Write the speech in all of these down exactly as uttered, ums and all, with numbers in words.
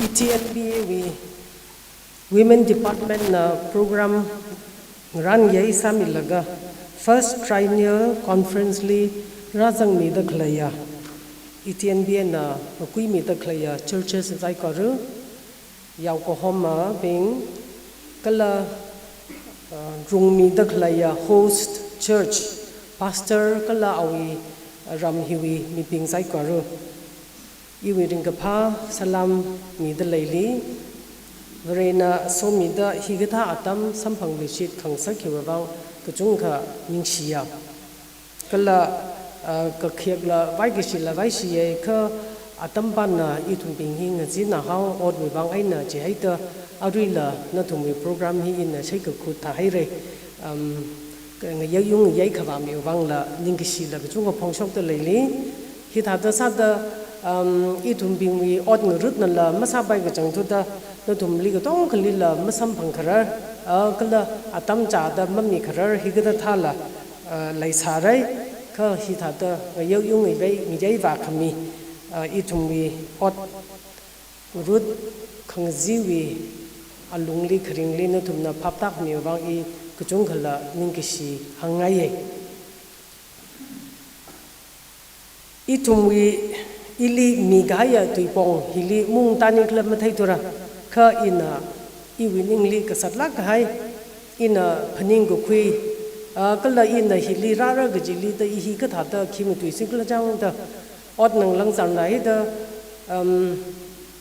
E T N B A wui Women Department na program ngarānyai sāmilaga First Triennial Conference li rāzangmida khaleiya, E T N B A na ngakuimida khaleiya churches saikora, yaokahomabing kala, uh, rungmida khaleiya host church, pastor kala awui ram hiwui mibing saikora, iwui ringkaphā salam mida leili. Varena somida hikathā atam samphangluishit khangasak hiwui vang kachungkha ningshiya. Kala, ah, kakhayakla vaikashila vaishiya kha atam pana ithumbing hi ngazin nahao otwui vang eina chihaida aruila nathumwui program hi ina shaikakhu thāhaira. Um, ka-, ngayayung ngayai khavāmiwui vangla ningkashila kachungkha phongshokda leili. Hithāda sāda, um, ithumbingwui ot ngarutnala masāpai kachangthuda nathumli katongkhalila masamphangkharar, ah, kala atam chāda mamikharar hikathā thāla, ah, leisārai, kha hithāda ngayayung ngayai, ngayai vākhami, ah, ithumwui ot ngarut khangaziwui alungli kharingli nathumna phaptākhamiwui vang i kachungkhala ningkashi hāngngaiya. Ithumwui ili mikahaiya tuipong hili mungtāni khala matheithura, kha ina iwui ningli kasatlāk kahai, ina phaningkakhui, ah, kala ina hili rāra kajili da i hikathāda khi matuisi khala chang da, ot nganglāngzangnaida, um,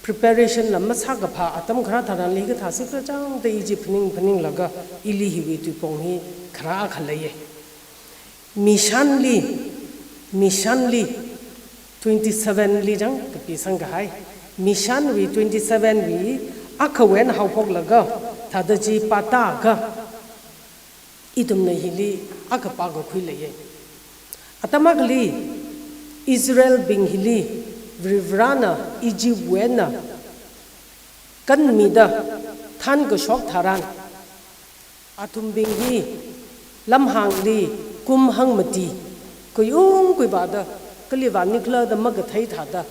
preparation la masākaphā atam kharā tharanli kathāsi khala chang da i chi phaning phaninglaga ili hiwui tuipong hi kharā akha leiya. Mishanli, Mishanli twenty-seven li chang kapisang kahai. Mishanwui twenty-seven wui akhawui eina haophoklaga thāda chi pātākha, ithumna hili akha pākakhui leiya. Atam akhali Israelbing hili Varivarana Egyptwui eina kanmida thankashok tharan, athumbing hi lamhāngli kum hangmati, kuyung kuivāda, kali vāni khala da makathei thāda,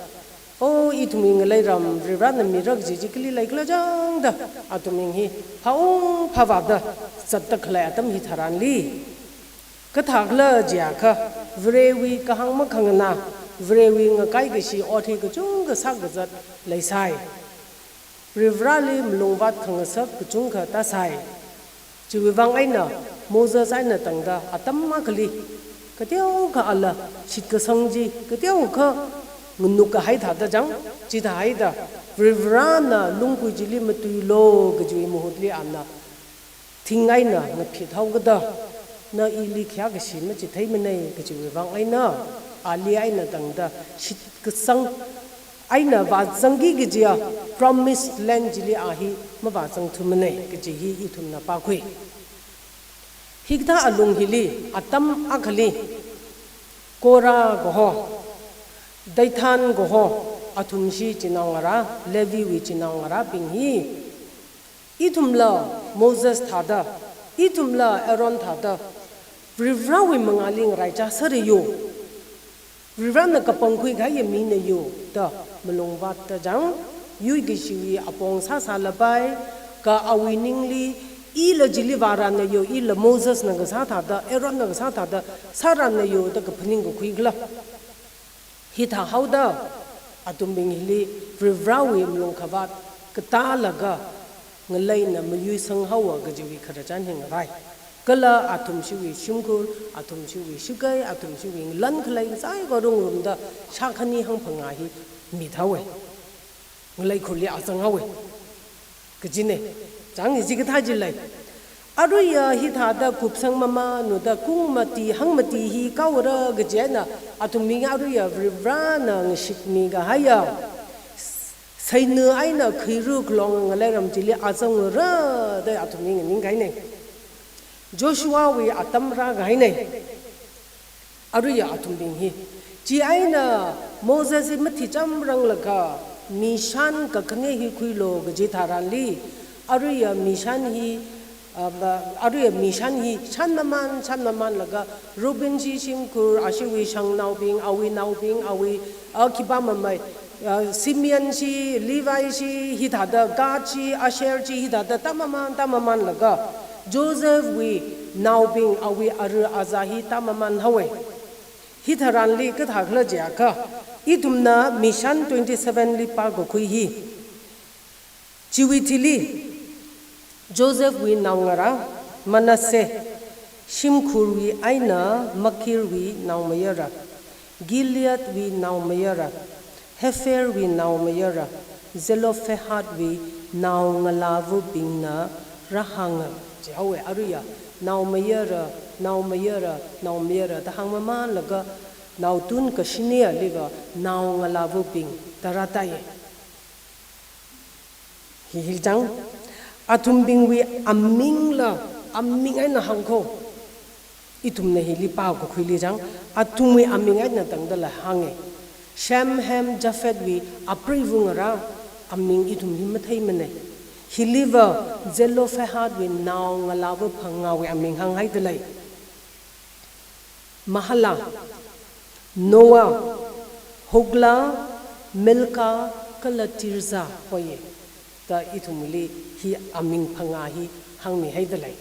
o, ithumwui ngalei ram Varivarana mirak kaji chi kali lei khala chang da, athumbing hi phāung phāvāda zatda khalei atam hitharanli, kathā khala jiakha, Varewui kahāng makhanganā, Varewui ngakaikashi ot hi kachungkha sākazat leisai. Varivarali malungvāt khangasak kachungkha tāsai. Chiwui vang eina Moses eina tangda atam akhali kateokha ala shitkasang chi kateokha nganuk kahai thāda chang, chithāhaida Varivarana lungkui chili matuilu kajiwui mahutli ana thing eina ngaphit haokada, na ili khayākashi machitheimanei kajiwui vang eina, ali eina tangda shitkasang eina vāzangki kajiya promised land chili a hi mavāzangthumanei kaji hi ithumna pākhui. Hikathā alung hili atam akhali Korah kaho, Dathan kaho, athumshi chinaongarā, Leviwui chinaongarābing hi, ithumla Moses thāda, ithumla Aaron thāda, Varivarawui mangāli ngaraichā sārayo, Varivarana kapangkhui kahaiya minayo da malungvātda chang, yuikashiwui apong sāsālapai, kha awui ningli ila chili vāranayo, ila Mosesna kasā thāda, Aaronna kasā thāda sāranayo da kaphaning kakhui khala. Hithāhaoda athumbing hili Varivarawui malungkhavāt katālaga ngaleina mayuisang haowa kajiwui khararchan hi ngarai. Kala athumshiwui shimkhur, athumshiwui shakai, athumshiwui ngalan khalei saikora ngarumda shākhani hangphangā hi mithaowa. Ngalei khurli azang haowa kajina. Chang hi chikathā chi lei. Aruiya hithāda kupsang mamānluda kung mati hangmati hi kaora kaji eina athumbing aruiya Varivarana ngashitmi kahaiya seina eina khuiru khalong ngalei ram chili azangra da athumbing nganingkahaina. Joshuawui atam rākahaina. Aruiya athumbing hi. Chieina Moses hi mathichamranglakha mishan kakhane hi khuilu kaji tharanli, aruiya mishan hi, ah, ba, aruiya mishan hi shan mamān, shan mamānlaga Reubenshi shimkhur, ashiwui shangnaobing, awui naobing, awui, ah, khipā mamei, Uh, Simeon chi, Levi chi, hithāda Gad chi, Asher chi, hithāda tāmaman, tāmamanlaga, Josephwui naobing awui ara aza hi tāmaman haowa. Hitharanli kathākhala jiakha, ithumna Mishan twenty-seven li pākakhui hi. Chiwui thili, Josephwui naongarā, Manasseh, shimkhurwui eina Makirwui naomayara, Gileadwui naomayara, Hepherwui naomayara, Zelophehadwui naongalāvabingna rāhānga, jihaowa. Aruiya, naomayara, naomayara, naomayara da hāngmamanlaga, naotun kashineliva naongalāvabing da rātaiya. Hi hi chang, athumbingwui amingla, aming eina hāngkho. Ithumna hili pākakhuili chang, athumwui aming eina tangdala hānga. Shem, Ham, Japhethwui apreiva ngarā aming ithum hi matheimana. Hiliva Zelophehadwui naongalāva phangāwui aming hānghaidalei. Mahlah, Noah, Hoglah, Milcah, kala Tirzah hoiya. Da ithumli hi aming phangā hi hāngmihaidalei.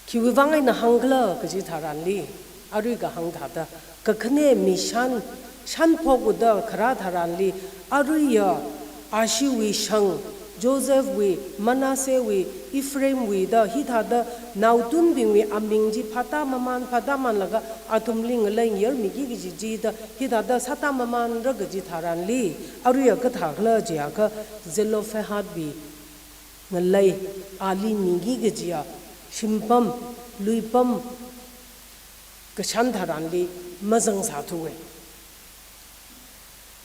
Khiwuivang eina hāngkhala kaji tharanli, arui kahāng thāda, kakhane Mishan, shanphokda kharā tharanli, aruiya, ashiwui shang, Josephwui, Manassehwui, Ephraimwui da hithāda naotunbingwui aming chi phātāmaman, phātāmanlaga athumli ngalei ngayarmiki kaji chi da hithāda sātāmamanra kaji tharanli, aruiya kathākhala jiakha Zelophehadwui ngalei ali miki kajiya shimpam, luipam, kashan tharanli mazangsāthuwa.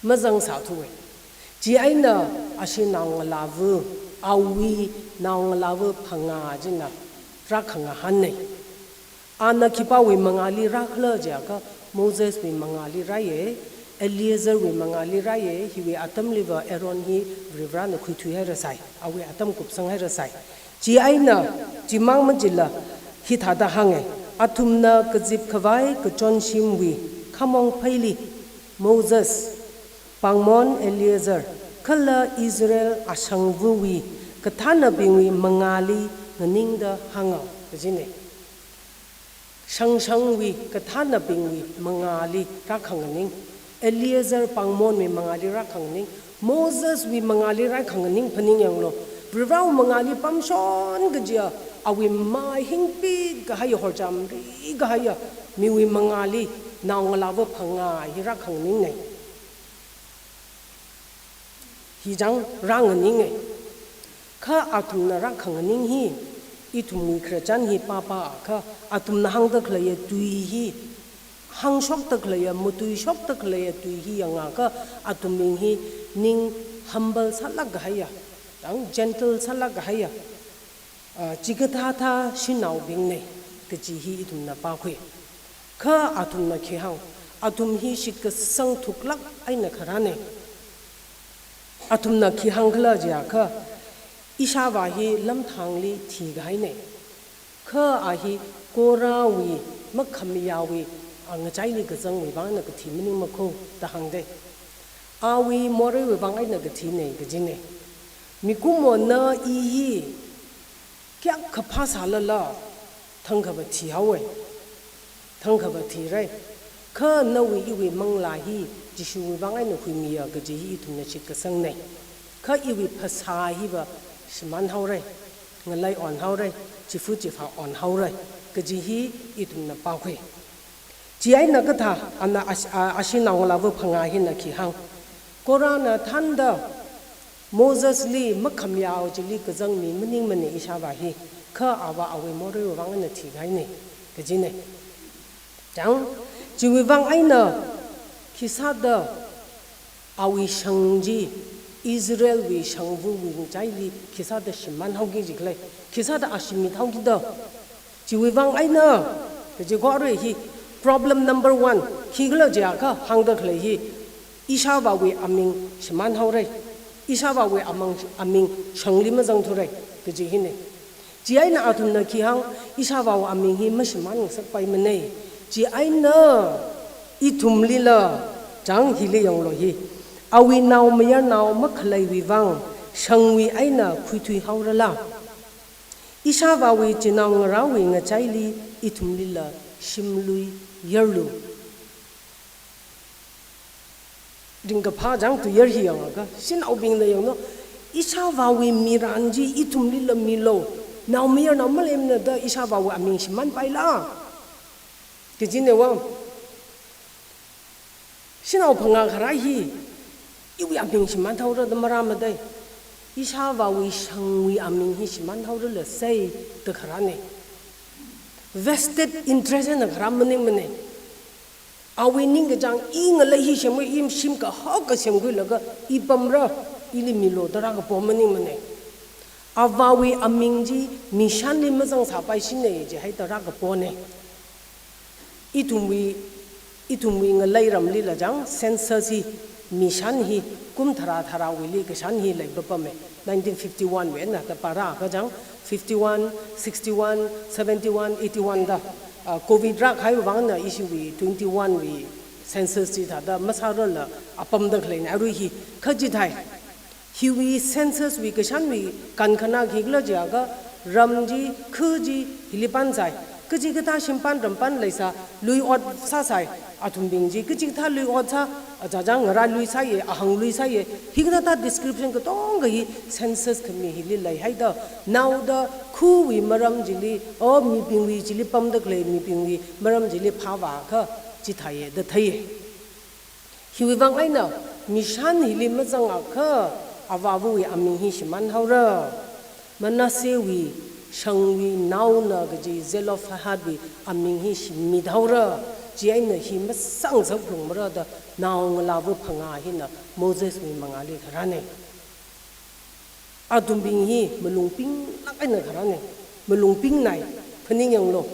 Mazangsāthuwa. Chieina ashi naongalāva, awui naongalāva phangā china rākhangahāna. Ana khipāwui mangāli rākhala jiakha Moseswui mangāli rāya, Eleazarwui mangāli rāya, hiwui atamliva Aaron hi Varivarana khuithuihairasai, awui atam kupsanghairasai. Chieina, chimang machila, hithāda hānga, athumna kazipkhavai kachonshimwui khamong pheili, Moses, pāngmon Eleazar, kala Israel ashangvawui kathānabingwui mangāli nganingda hānga, kajina. Shangshangwui kathānabingwui mangāli rākhanganing, Eleazar pāngmonwui mangāli rākhanganing, Moseswui mangāli rākhanganing phaningyanglu. Varivarawui mangāli pamshon kajiya, awui mai hingpit kahaiya, horchamri kahaiya, miwui mangāli naongalāva phangā hi rākhanganingna. Hi chang rānganinga. Kha athumna rākhanganing hi, ithumwui khararchan hi pāpāakha, athumna hāngda khaleiya tui hi, hāngshokda khaleiya, matuishokda khaleiya tui hi yangakha, athum ming hi ning humble sālāk kahaiya, chang gentle sālāk kahaiya, ah, chikathāthā shanaobingna kaji hi ithumna pākhui. Kha athumna khi hāng, athum hi shitkasang thuklāk eina kharāna. Athumna khi hāngkhala jiakha, ishāvā hi lamthangli thikahaina. Kha a hi Korahwui makhamayāwui, a, ngachaili kazangwui vang eina kathi maningmakho da hāngda. Awui moreiwui vang eina kathina kajina. Mikumona i hi kayākha phāsālala, thangkhava thihaowa. Thangkhava thirai. Kha nawui iwui manglā hi Jishuwui vang eina huimiya kaji hi ithumna shitkasangna. Kha iwui phasā hiva shimānhaorai. Ngalei onhaorai. Chifa chifa onhaorai. Kaji hi ithumna pākhui. Chieina kathā, ana ash-, a-, ashi naongalāva phangā hina khi hāng. Korahna thānda Mosesli makhamayā chili kazang mi maningmana ishāvā hi, kha ava awui moreiwui vang eina thikahaina, kajina. Chang, chiwui vang eina khisāda awui shang chi, Israelwui shangvawui ngachaili khisāda shimānhaoki jikhala, khisāda a shimit haokida. Chiwui vang eina, kaji kho arui hi, problem number one, khikhala jiakha hāngda khalei hi, ishāvāwui aming shimānhaorai, ishāvāwui amang, aming shangli mazangthurai, kaji hina. Chieina athumna khi hāng, ishāvāwui aming hi mashimānngasakpaimana. Chieina ithumlila, Chang hili yanglu hi. Awui naomayarnao makhaleiwui vang shangwui eina khuithui haorala? Ishāvāwui chinaongarāwui ngachaili ithumlila shimlui yarlu. Ringkaphā chang tuiyar hi yangakha, shanaobingna yanglu, ishāvāwui miran chi ithumlila milu, naomayarnao maleimana da ishāvāwui aming shimānpaila? Kajinei vang. Shanao phangā kharā hi, iwui aming shimān haora da marāmada. Ishāvāwui shangwui aming hi shimān haorala sai da kharānei. Vested interest eina kharā maningmanei. Awui ningkachāng i ngalei hi semkhui, i shim kahak ka semkhuilaga i pamra, ili milu da rākapo maningmanei. Avāwui aming chi mishanli mazangsāpaishinei jihaida rākaponei. Ithumwui, ithumwui ngalei ramlila chang census hi, mishan hi, kum tharā tharāwuili kashan hi leipapamei. Nineteen fifty-one wui eina da parākha chang, fifty-one, sixty-one, seventy-one, eighty-one da, ah, covid rākahai vangna ishiwui twenty-one wui census chithāda masārarla apamda khaleinei arui hi, kha chithai. Hiwui census wui kashanwui kankhana khikhala jiakha, ram chi, khu chi, hili pansai, kachikathā shimpān rampān leisā, lui ot sāsai, athumbing chi, kachikathā lui ot sā, aja chang ngarā lui sāye, ahang lui sāye, hikathā description katonga hi census khami hili leihaida, naoda khuwui maram chili, o mibingwui chili pamda khalei mibingwui maram chili phāvākha, chithāye da theiye. Hiwui vang eina, mishan hili mazangakha, avāvawui aming hi shimān haora. Manassehwui shangwui naona kaji Zelophehadwui aming hi shimit haora. Chieina hi masāngasak phalungmara da naongalāva phangā hina Moseswui mangāli kharānei. Athumbing hi malung pinglāk eina kharānei, malung pingnai, phaning yanglu,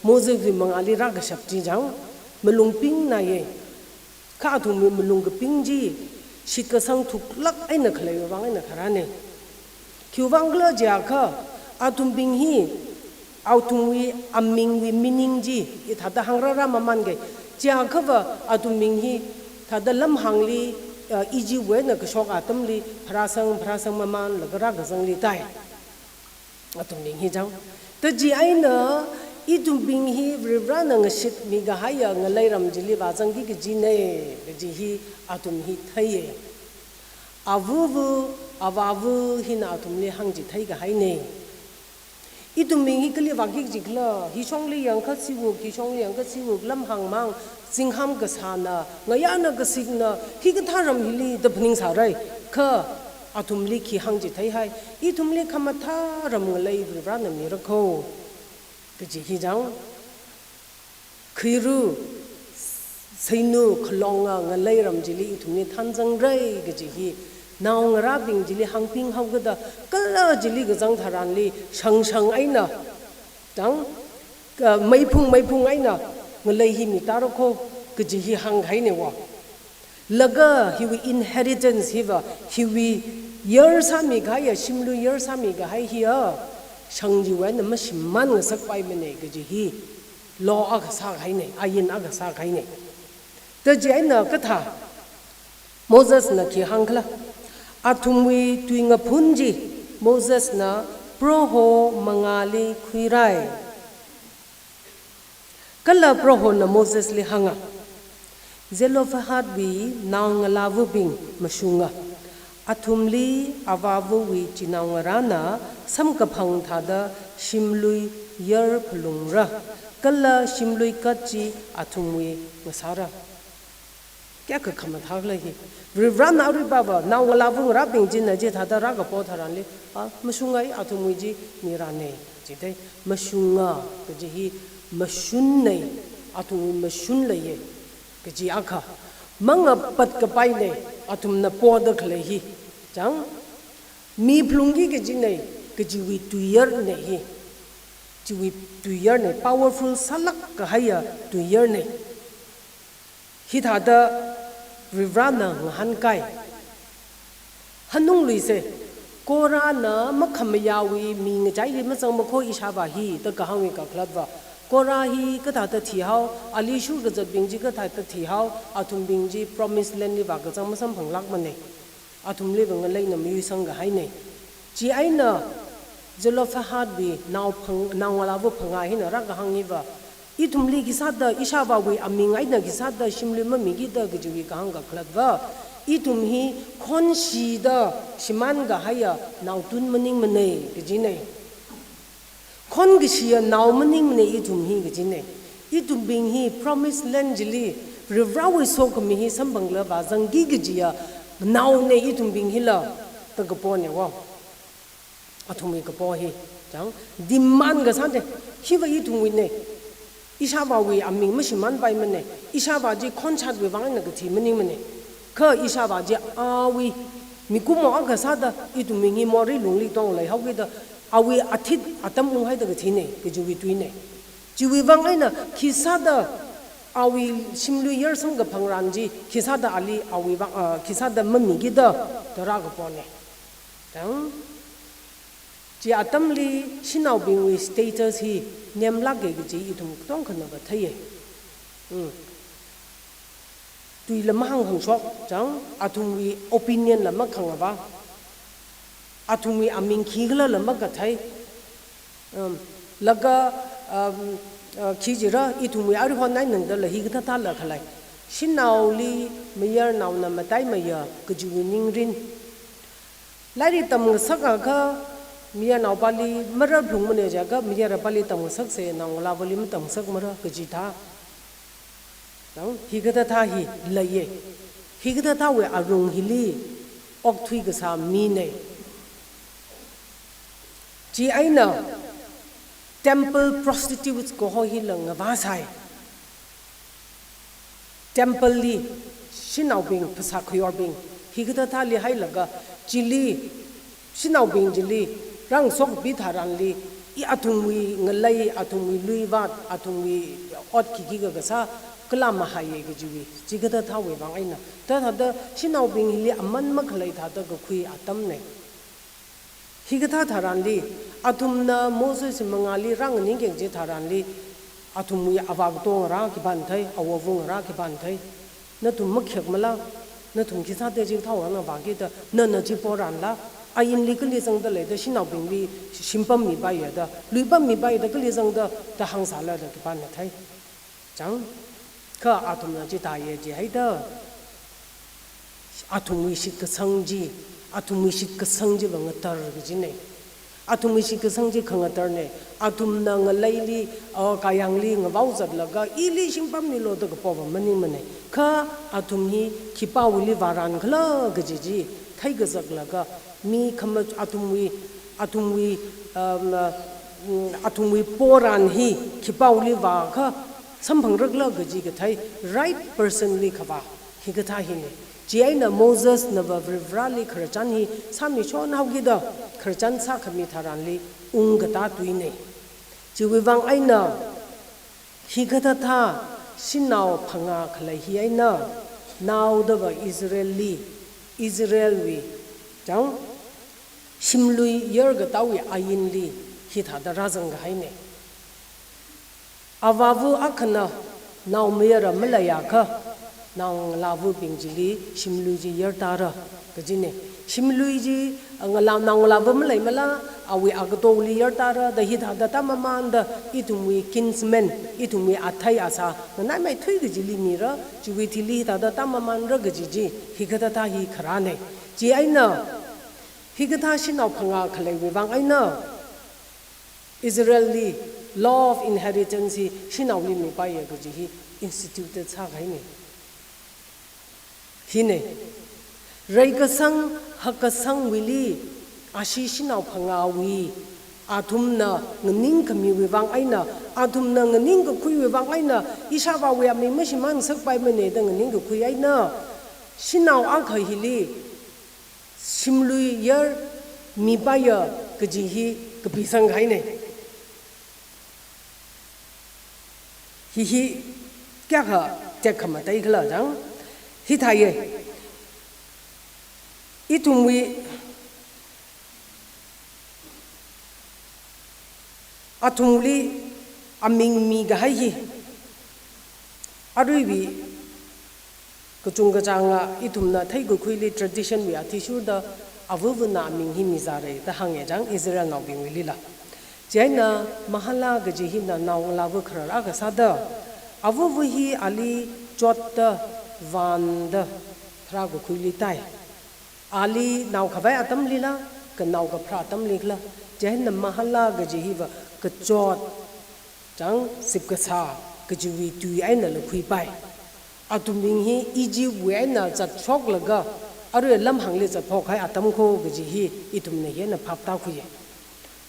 Moseswui mangāli rākashap chi chang, malung pingnaiye, kha athumwui malung kaping chi, shitkasang thuklāk eina khaleiwui vang eina kharānei. Khiwui vang khala jiakha, athumbing hi, athumwui amingwui meaning chi, hithāda hāngrāra mamānga, chiakhava athumbing hi, thāda lamhāngli, ah, Egyptwui eina kashok atamli, pharāsang, pharāsang mamānlaga rākazangli tai. Athumbing hi chang. Da chieina, ithumbing hi Varivarana ngashitmi kahaiya ngalei ram chili vāzangki kajinei, kaji hi athum hi theiye. Avava, avāva hina athumli hāngchithei kahainei. Ithumbing hi kali vāki jikhala, hishongli yangkha siwuk, hishongli yangkha siwuk, lamhāngmang, zingham kasāna, ngayāna kasikna, hikathā ram hili da phaningsārai, kha athumli khi hāngchitheihai, ithumli khamathā ram ngalei Varivarana mira kho, kaji hi chang. Khuiru, seinu, khalonga ngalei ram chili ithumli thanzangrai kaji hi, naongarābing chili hāngping haokada, kala chili kazang tharanli, shangshang eina, chang, ka, meiphung meiphung eina, ngalei hi mitāra kho, kaji hi hāngkahainei vā. Laga hiwui inheritance hiva, hiwui yar sāmi kahaiya, shimlui yar sāmi kahai hiya, shang chiwui eina mashimān ngasakpaimanei kaji hi, law akha sākahainei, ain akha sākahainei. Da chieina kathā, Mosesna khi hāngkhala, athumwui tui ngaphun chi, Mosesna Proho mangāli khuirai. Kala Prohona Mosesli hānga, Zelophehadwui naongalāvabing mashunga, athumli avāvawui chinaongarāna samkaphang thāda shimlui yar phalungra, kala shimlui kat chi athumwui ngasāra. Kayākha khamathā khala hi. Varivarana aruiva naongalāva ngarābing china chithāda rākapo tharanli, a, mashungai, athumwui chi mirānei, jidei, mashunga, kaji hi mashunnei, athumwui mashun leiye, kaji akha. Mangapat kapainei, athumna poda khalei hi. Chang, mi phalungki kajinei, kajiwui tuiyarnei hi. Chiwui tuiyarnei, powerful sālāk kahaiya tuiyarnei. Hithāda Varivarana ngahānkai. Hanungluise, Korahna makhamayāwui mi ngachaili mazangma kho ishāvā hi, da kahāngwui kakhalatva, Korah hi kathāda thihao, ali shurkazatbing chi kathāda thihao, athumbing chi promised land li vākazang masamphanglākmane. Athumli va ngaleina mayuisang kahaine. Chieina Zelophehadwui nao phang-, naongalāva phangā hina rākahāng hiva, ithumli khisāda ishāvāwui aming eina khisāda shimlui mamikida kajiwui kahāng kakhalatva, ithum hi khonshida shimān kahaiya naotun maningmane kajine. Khonkashiya nao maningmane ithum hi kajine. Ithumbing hi promised land chili Varivarāwui sokhami hi samphanglaga vāzangki kajiya naone ithumbing hila, da kapone wo. Athumwui kapo hi, chang, demand kasāne, hiva ithumwuine. Ishāvāwui aming mashimānpaimane. Ishāvā chi khonshatwui vang eina kathi maningmane. Kha ishāvā chi awui mikumo akha sāda, ithumbing hi morei lungli tongleihaokida, awui athit atam unghaida kathine, kajiwui tuine. Chiwui vang eina khisāda awui shimlui yarsang kaphang ran chi, khisāda ali awui vang, ah, khisāda mamikida, da rākapone. Chang, chi atamli shanaobingwui status hi nemlāke kaji ithum katongkhanava theiye. Hmm. Tuila mahāngkhangasak, chang, athumwui opinion la makhangava, athumwui aming khikhala la makathei. Um, laga, um, uh, khi jira, ithumwui arihon eina tangdala hikathāthāla khalei. Shanaoli mayarnaona mataimeya kajiwui ningrin. Lairik tamngasakakha mayarnaopali marāphalungmane jiakha, mayarapali tamngasakse, naongalāvali matamngasakmara kaji thā. Nang, hikathāthā hi leiye. Hikathāthāwui arung hili okthui kasā mine. Chieina temple prostitutes kaho hila ngavāsai. Temple li shanaobing, phasā khayorbing, hikathāthāli hailaga, chili shanaobing chili rāngasokpi tharanli, i athumwui ngalei, athumwui luivāt, athumwui ot khikhi kakasā, kala mahaiye kajiwui, chikathāthāwui vang eina. Thāthāda shanaobing hili aman makhalei thāda kakhui atamne. Hikathā tharanli, athumna Moseswui mangāli rānganingki kaji tharanli, athumwui avā katonga rā khipāna thei, awo vunga rā khipāna thei. Nathum makhayakmala, nathum khisāda chithāwui eina vāki da, nana chi poranla, ainli kali zangda leida shanaobingli shimpam mipaiya da, luipam mipaiya da kali zangda, da hāngsāla da khipāna thei. Chang, kha athumna chithāye jihaida, athumwui shitkasang chi, athumwui shitkasang chiva ngatar kajine. Athumwui shitkasang chi khangatarne. Athumna ngaleili, uh, kayāngli ngavaozatlaga, ili shimpam milo da kapova maningmane. Kha athum hi khipāwuili vārankhala kaji chi theikazaklaga, mi khama athumwui, athumwui, um, uh, mm, athumwui poran hi khipāwuili vākha samphangrakhala kaji kathei right person li khavā hikathā hine. Chieina Mosesnava Varivarāli khararchan hi sāmishonhaokida khararchan sākhami tharanli ungkatā tuine. Chiwui vang eina hikathāthā shanao phangā khalei hi eina naodava Israelli, Israelwui, chang, shimlui yarkatawui ainli hithāda rāzang kahaine. Avāva akhana naomayara maleiakha, naongalāvabing chili shimlui chi yartāra kajine. Shimlui chi, a, ngalā, naongalāva maleimala, awui akatongli yartāra, da hithāda tāmamanda, ithumwui kinsman, ithumwui athei asā nganaimeithui kajili mira, chiwui thili hithāda tāmamanra kaji chi, hikathāthā hi kharāne. Chieina, hikathā shanao phangā khaleiwui vang eina, Israelli law of inheritance hi shanaoli mipaiya kaji hi instituted sākahaine. Hine, reikasang hakkasangwuili, ashi shanao phangāwui, athumna nganingkhamiwui vang eina, athumna nganingkakhuiwui vang eina, ishāvāwui aming mashimānngasakpaimane da nganingkakhui eina, shanao akha hili shimlui yar mipaiya kaji hi kapisang kahaine. Hi hi kayākha tekhamatei khala chang. Hithāye. Ithumwui athumli, aming mikahai hi, aruiwui kachungkachānga ithumna theikakhuili tradition wui athishurda avavana aming hi mizāra da hānga chang Israelnaobingwuilila. Chieina Mahlah kaji hina naongalāva kharar akha sāda, avava hi ali chotda, vānda, tharākakhuili tai. Ali naokhavai atamlila, kha naokapharā atamlikhala, chieina Mahlah kaji hiva kachot, chang sipkasā kajiwui tui einala khuipai. Athum ming hi Egyptwui eina zatshoklaga, arui lamhāngli zatphok kahai atam kho kaji hi ithumna hieina phap tākhuiya.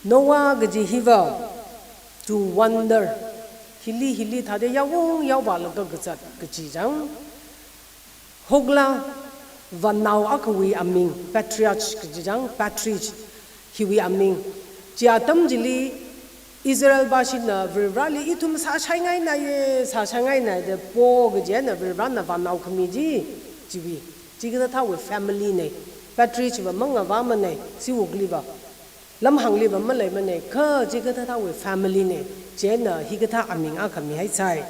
Noah kaji hiva to wander, hili hili thāda yaovung yaovālaga kazat kaji chang. Hoglah, vānao akhawui aming, patriarch kaji chang, patriarch, hiwui aming. Chi atam chili Israel vāshina Varivarali ithum sāshaingainaiya, sāshaingainai da po kaji eina Varivarana vānao khami chi, chiwui, chikathāthāwui family na, patriarch va mangavāmana, chiwuiliva, lamhāngliva maleimana, kha chikathāthāwui family na, chieina hikathā aming akha mihaisai.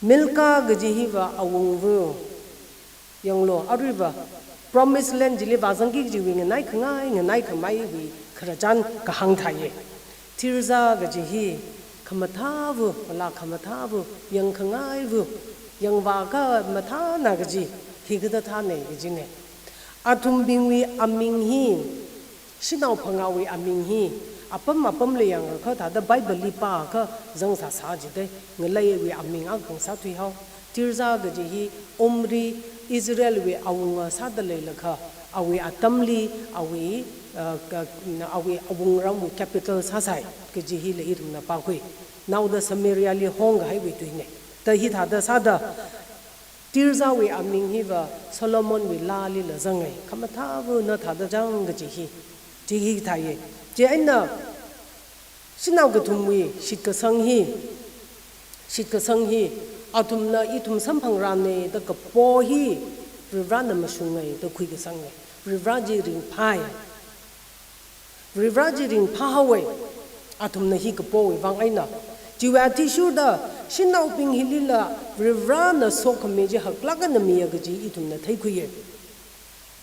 Milcah kaji hiva awungva, yanglu, aruiva Promised Land chili vāzangki kajiwui nganai khangai, nganai khameiwui khararchan kahāng thāya. Tirzah kaji hi khamathāva, malā khamathāva, yangkhangaiva, yangvā khamathāna kaji, hikathāthāna kajina. Athumbingwui aming hi, shanao phangāwui aming hi, apam apamli yangakha thāda Bibleli pāakha zangsāsā jida, ngaleiwui aming akha sāthuihao. Tirzah kaji hi Omri, Israelwui awunga sāda leilakha, awui atamli, awui, uh, ka, awui awungramwui capital sāsai kaji hila ithumna pākhui. Naoda Samariali hongkahaiwui tuina. Da hithāda sāda, Tirzahwui aming hiva Solomonwui laali la zangngai, khamathāvana thāda chang kaji hi. Chi hithāya. Chieina, shanao kathumwui shitkasang hi, shitkasang hi, athumna ithum samphangrana da kapo hi, Varivarana mashungngai da khuikasangna. Varivara chi ringphāya. Varivara chi ringphāhaowa, athumna hi kapowui vang eina. Chiwui athishurda, shanaobing hilila Varivarana sokhami chi haklāk eina miya kaji ithumna theikhuiya.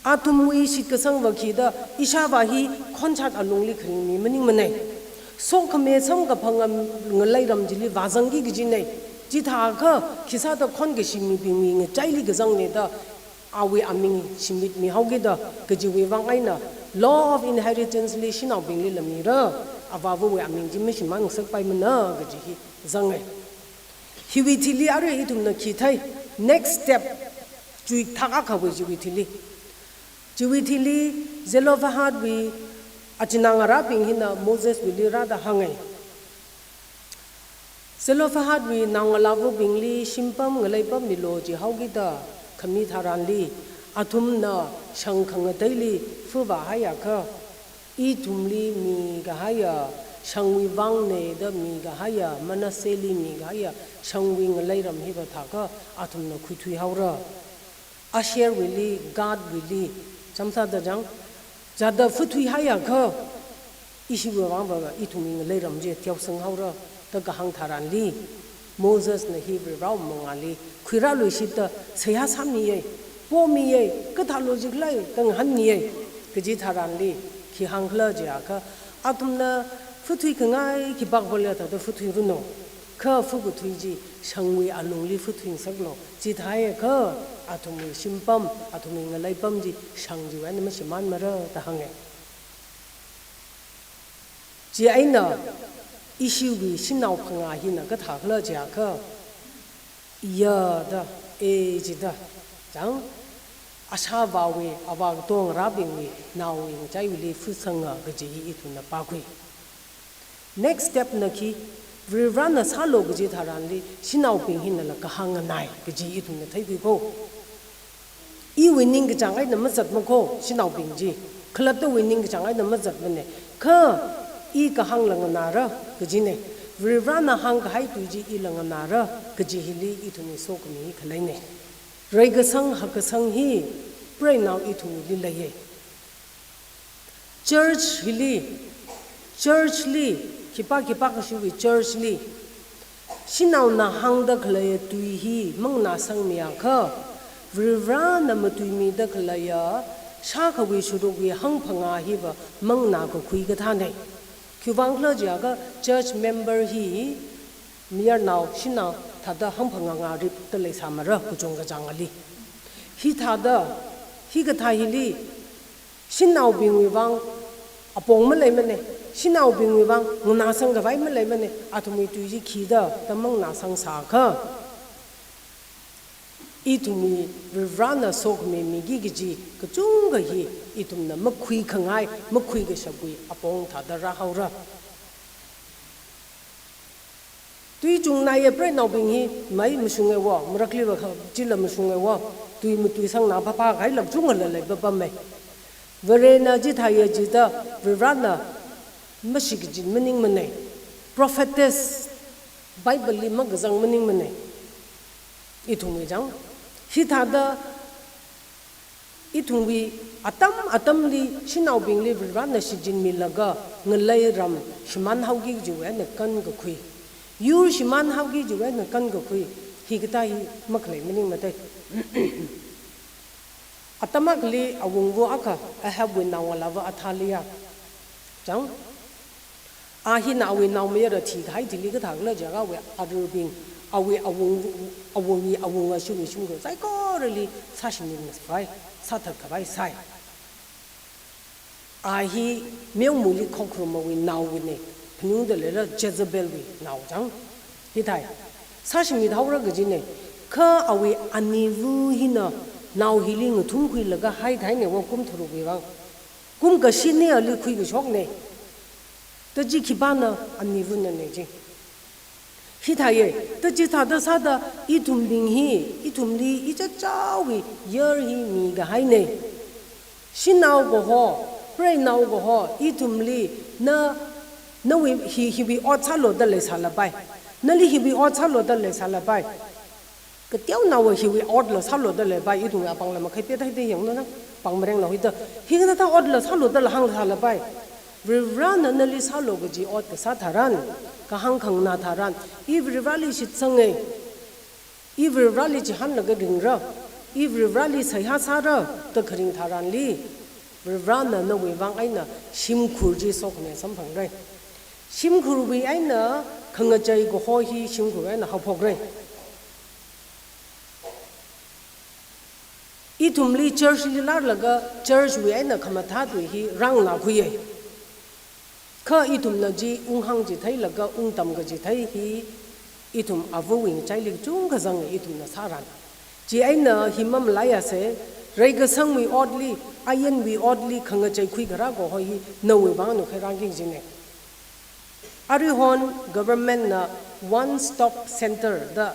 Athumwui shitkasangva khi da, ishāvā hi khonshat alungli kharing mi maningmana. Sokhami samkaphang ngalei ram chili vāzangki kajina. Chithākha, khisāda khonkashi mibingwui ngachaili kazangna da, awui aming shimit mihaokida, kajiwui vang eina, law of inheritance li shanaobingli la mira, avāvawui aming chi mashimān ngasakpaimana kaji hi zangngai. Hiwui thili arui ithumna khi thei, next step, chuithak akhawui chiwui thili. Chiwui thili Zelophehadwui achinā ngarābing hina Moseswuili rāda hāngngai. Zelophehadwui naongalāvabingli shimpam ngaleipam milu jihaokida khami tharanli, athumna shang khangateili fuvāhaiakha, ithumli mikahaiya, shangwui vangna da mikahaiya, Manassehli mikahaiya, shangwui ngalei ram hiva thākha, athumna khuithuihaora. Asherwuili, Gadwuili, chamsāda chang, chāda futhuihaiakha, ishiwui vangva ithumwui ngalei ram chi teosanghaora, da kahāng tharanli, Mosesna hi Varivarawui mangāli, khuirāluishitda, seihā sāmiya, pomiya, kathā logic lei, da ngahānmiya, kaji tharanli, khi hāngkhala jiakha, athumna futhui khangai khipākhava leida futhuiranu, kha fukathui chi, shangwui alungli futhuingasaklu, chithāhaiakha, athumwui shimpam, athumwui ngaleipam chi, shang chiwui eina mashimānmara da hānga. Chieina, ishiwui shanao phangā hina kathākhala jiakha, ya da, e jida, chang, ashāvāwui, avā katongarābingwui, naowui ngachaiwuili fusanga kaji hi ithumna pākhui. Next step na khi, Varivarana sālu kaji tharanli, shanaobing hinala kahāng nganai kaji ithumna theikhui ko. Iwui ningkachāng eina mazatma ko, shanaobing chi. Khalattawui ningkachāng eina mazatmana. Kha, i kahāngla nganāra, kajina. Varivarana hāngkahai tui chi ila nganāra, kaji hili ithumwui sokhami khaleina. Reikasang hakkasang hi, preinao ithumwuili leiya. Church hili, church li, khipā khipākashiwui church li, Shanaona hāngda khaleiya tui hi manganāsangmiakha, Varivarana matuimida khaleiya shākhawui shurukwui hangphangā hiva manganākakhui kathānei. Khiwuivang khala jiakha church member hi mayarnao, shanao thāda hangphangā ngā ripda leisāmara kachungkha chāngali. Hithāda, hikathā hili, shanaobingwui vang apong maleimanei, shanaobingwui vang nganāsangkhavai maleimanei, athumwui tui chi khida da manganāsangsākha, ithumwui Varivarana sokhami miki kaji kachungkha hi ithumna makhuikhangai, makhuikashapwui apong thāda rāhaora. Tui chungnaye preinaobing hi mai mashunge wo, marakliva kha chila mashunge wo, tui matuisangnā phāphā kahaila kachungkhala leipapamei. Varena chithāya jida, Varivarana mashikachin maningmanei. Prophetess, Bible li makazang maningmanei. Ithumwui chang. Hithāda, ithumwui atam atamli shanaobingli Varivarana shichinmilaga ngalei ram shimānhaoki kajiwui eina kankakhui, yur shimānhaoki kajiwui eina kankakhui, hikathā hi makhalei maningmatei. Atam akhali awungva akha, Ahabwui naongalāva Athaliah. Chang, a hina awui naomayara thikahai thili kathākhala jiakha awui arurbing, awui awung, awungwui awunga shimwui shimkhur saikorali sāshimit ngasāpai, sāthatkhavai sāi. A hi meomali khokharumawui naowuinei, phaningda leira Jezebelwui nao chang. Hithāi, sāshimit haora kajinei, kha awui aniva hina nao hili ngathumkhuilaga haikahainei wo kum tharukwui vang. Kum kashini ali khuikashoknei. Da chi khipāna, anivana nei chi. Hithāye, da chithāda sāda ithumbing hi, ithumli ichichāwui yar hi mikahainei. Shanao kaho, preinao kaho, ithumli na, nawui hi, hiwui ot sālo da leisālapai. Nali hiwui ot sālo da leisālapai. Kateonaowa hiwui otla sālo da leipai, ithumwui apāngla makhai pet haida yangna, pāng marengla huida. Hikathā otla sālo dala hāngsālapai. Varivarana nali sālo kaji ot kasā tharan, kahāng khanganā tharan, i Varivarali shitsangei, i Varivarali chihānlaga ringra, i Varivarali seihā sāra da kharing tharanli, Varivarana nawui vang eina shimkhur chi sokhami samphangrei. Shimkhurwui eina khangachei kaho hi shimkhur eina haophokra. Ithumli church li lārlaga church wui eina khamathā tui hi rānganākhuiya. Kha ithumna chi unghāngchitheilaga ungtamkachithei hi ithum avawui ngachaili kachungkha zanga ithumna sāran. Chieina hi mamalaiasa, reikasangwui otli, ainwui otli khangachei khuikharā kaho hi nawui vang nukhei rāngaking jine. Aruihon government na One Stop Center da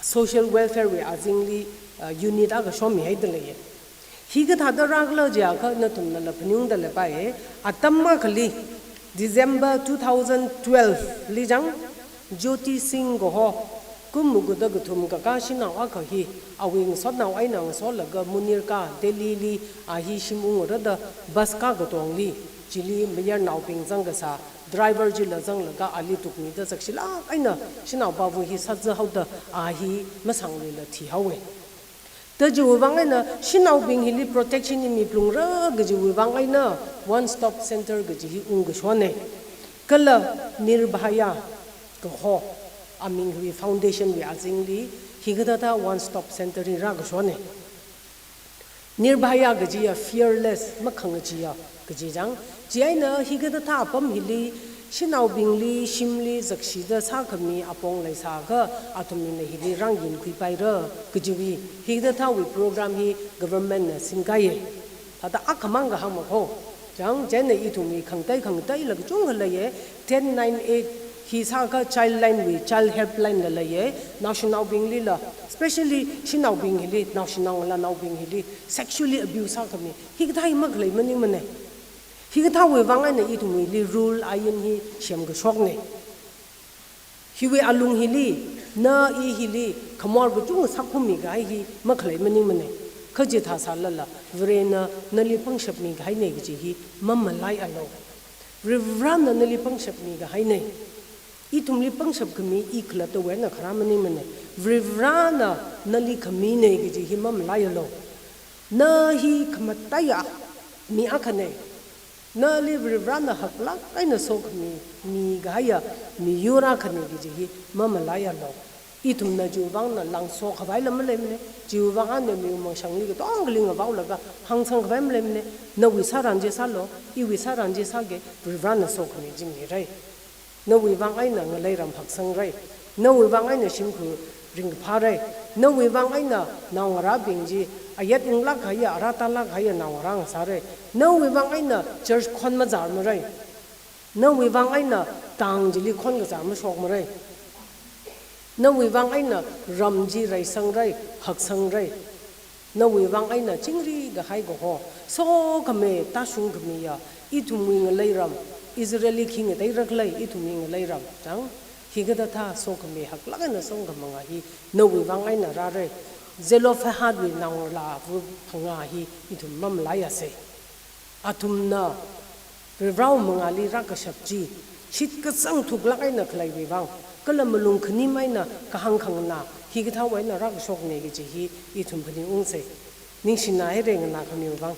social welfare wui azingli, uh, unit akha shomihaida leiya. Hikathāda rākhala jiakha nathumnala phaningda leipaiya. Atam akhali December two thousand twelve li chang, Jyoti Singh kaho, kum maga da kathum kakā shanao akha hi, awui ngasotnao eina ngasolaga Munirka Delhi li a hi shim ungra da bus kā katongli, chili mayarnaobing zangkasā, driver chila zanglaga ali tukmida zakshilāk eina shanaopava hi sāzahaoda a hi masangluila thihaowa. Da chiwui vang eina shanaobing hili protection hi miphalungra kajiwui vang eina One Stop Center kaji hi ungkashona. Kala Nirbhaya kaho, aming hiwui foundation wui azingli hikathāda One Stop Center hi rākashona. Nirbhaya kajiya fearless, makhangacheeya kaji chang. Chieina hikathāda apam hili, shanaobingli shimli zakshida sākhami apong leisākha, athumna hili rāngayinkhuipaira kajiwui, hikathāwui program hi government na singkaiya. Thāda akhamang kahāng makho. Chang, chieina ithumwui khangatei khangateila kachungkha leiya, ten nine eight hi sākha Childline wui, Child Helpline la leiya, naoshinaobinglila, especially shanaobing hili, naoshinao ngalānaobing hili sexually abuse sākhami, hikathā hi makhalei maningmana. Hikathāwui vang eina ithumwuili rule ain hi semkashokna. Hiwui alung hili, na i hili khamor kachungkha sākhuimi kahai hi makhalei maningmana. Kha chithā sālala, Varena nali pangshapmi kahaina kaji hi mamalaialu. Varivarana nali pangshapmi kahaina. Ithumli pangshap khami i khalattawui eina kharā maningmana. Varivarana nali khamina kaji hi mamalaialu. Na hi khamataiya mi akhana. Nali Varivarana haklāk eina sokhami, mikahaiya miyur akhana kaji hi mamalaialu. Ithumna chiwui vangna langso khavai lam maleimana, chiwui vang eina miwui mangshangli katongali ngavaolaga hāngsang khavai maleimana. Nawui sāran chi sālu, iwui sāran chi sāga, Varivarana sokhami chi mirai. Nawui vang eina ngalei ram haksangra. Nawui vang eina shimkhur ringphāra. Nawui vang eina naongarābing chi ayat unglāk kahaiya, arā tālāk kahaiya naongarā ngasāra. Nawui vang eina church khon mazārmara. Nawui vang eina tang chili khon kazār mashokmara. Nawui vang eina ram chi raisangra, haksangra. Nawui vang eina chingri kahai kaho, sokhami, tāshung khamiya, ithumwui ngalei ram, Israelli khi ngateira khala, ithumwui ngalei ram chang. Hikathāda sokhami haklāk eina songkhamanga hi nawui vang eina rāra. Zelophehadwui naongalāva phangā hi ithum mamalaiasa. Athumna Varivarawui mangāli rākashap chi shitkasang thuklāk eina khaleiwui vang, kala malung khanim eina kahāng khanganā hikathāwui eina rākashokna kaji hi ithum phaningungsa. Ningshina haira nganākhamiwui vang.